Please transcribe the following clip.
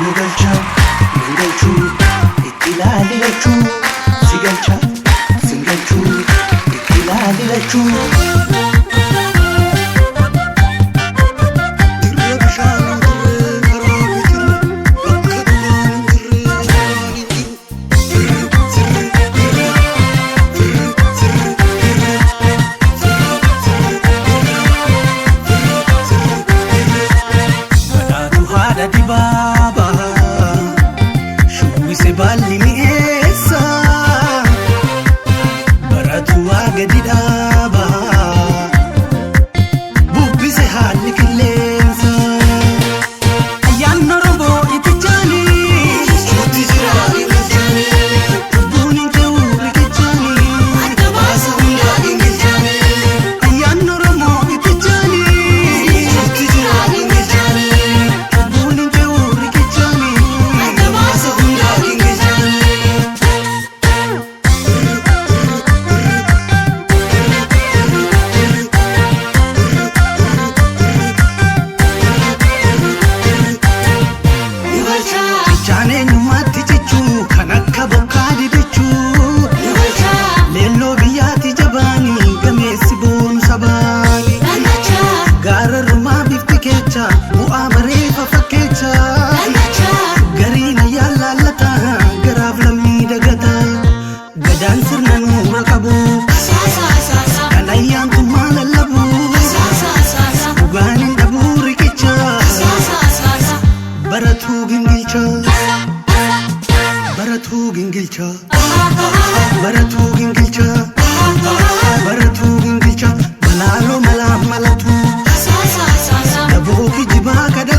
Nu galcha nun galchuu itti ilaali lachuu si galcha sin galchuu itti ilaali lachuu. Dirree bishaanii dirree karaa jiru bakka dhugaan hin jirre dhugaan hin jiru. Firri sirri dirree firri sirri dirree firri sirri dirree firri sirri dirree. Badhaatu haadha dibaabaa shubbise baalli mi'eessa baratu waa gadi dhaabaa bubbise haalli qilleensa. Ayyaanni Oromoo itti jaanii Jechuutti jira gingilchaanii lubbuun hin ce'u riqichaanii. adda baasa hundaa gingilchaanii. Ayyaanni Oromoo itti jaanii Jechuutti jira gingilchaanii lubbuun hin ce'u riqichaanii. adda baasa hundaa gingilchaanii. Ni galchaa Cichaan eenyummaatti cichuu kan akka bokkaa didachuu ni galchaa leelloo biyyaatti jabaanii gameessi boonu sabaani dandachaa gaararrumaa bifti keecha bu'aa bareefa fakkeecha dandachaa. gariin ayyaan laallata garaaf lammii dagata gadaan sirna nuura qabu kan ayyaantummaa lallabu dhugaan hin dhabuu riqicha baratuu gingilcha baratuu gingilcha baratuu gingilcha baratuu gingilcha malaaloo malaa malatu daboo kijibaa kadhatu.